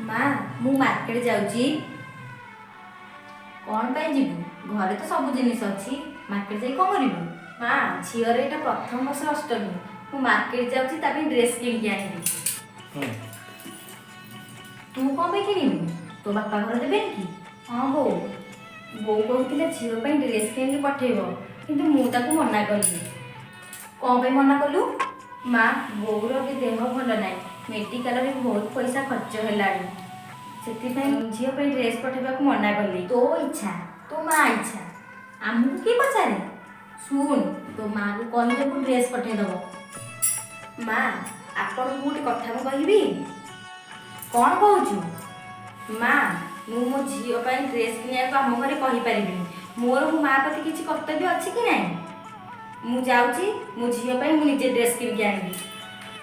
ମା, ମୁଁ ମାର୍କେଟ ଯାଉଛି। କ'ଣ ପାଇଁ ଯିବୁ? ଘରେ ତ ସବୁ ଜିନିଷ ଅଛି, ମାର୍କେଟ ଯାଇ କ'ଣ କରିବୁ? ମା, ଝିଅର ଏଇଟା ପ୍ରଥମ ବର୍ଷ ଅଷ୍ଟମୀ। ମୁଁ ମାର୍କେଟ ଯାଉଛି, ତା ପାଇଁ ଡ୍ରେସ୍ କିଣିକି ଆଣିବି। ତୁ କ'ଣ ପାଇଁ କିଣିବୁ? ତୋ ବାପା ଘର ଦେବେନି କି? ହଁ ବୋଉ, ବୋଉ କହୁଥିଲା ଝିଅ ପାଇଁ ଡ୍ରେସ୍ କିଣିକି ପଠେଇବ, କିନ୍ତୁ ମୁଁ ତାକୁ ମନା କଲି। କ'ଣ ପାଇଁ ମନା କଲୁ? ମା, ବୋଉର ବି ଦେହ ଭଲ ନାହିଁ, ମେଡ଼ିକାଲରେ ବି ବହୁତ ପଇସା ଖର୍ଚ୍ଚ ହେଲାଣି, ସେଥିପାଇଁ ଝିଅ ପାଇଁ ଡ୍ରେସ୍ ପଠେଇବାକୁ ମନା କଲି। ତୋ ଇଚ୍ଛା, ତୋ ମା ଇଚ୍ଛା, ଆମକୁ କିଏ ପଚାରେ? ଶୁଣ, ତୋ ମାକୁ କହିଦେବୁ, ଡ୍ରେସ୍ ପଠେଇଦେବ। ମା, ଆପଣଙ୍କୁ ଗୋଟେ କଥା ମୁଁ କହିବି। କ'ଣ କହୁଛୁ? ମା, ମୁଁ ମୋ ଝିଅ ପାଇଁ ଡ୍ରେସ୍ କିଣିବାକୁ ଆମ ଘରେ କହିପାରିବିନି। ମୋର ମୋ ମା ପ୍ରତି କିଛି କର୍ତ୍ତବ୍ୟ ଅଛି କି ନାହିଁ? ମୁଁ ଯାଉଛି, ମୋ ଝିଅ ପାଇଁ ମୁଁ ନିଜେ ଡ୍ରେସ୍ କିଣିକି ଆଣିବି।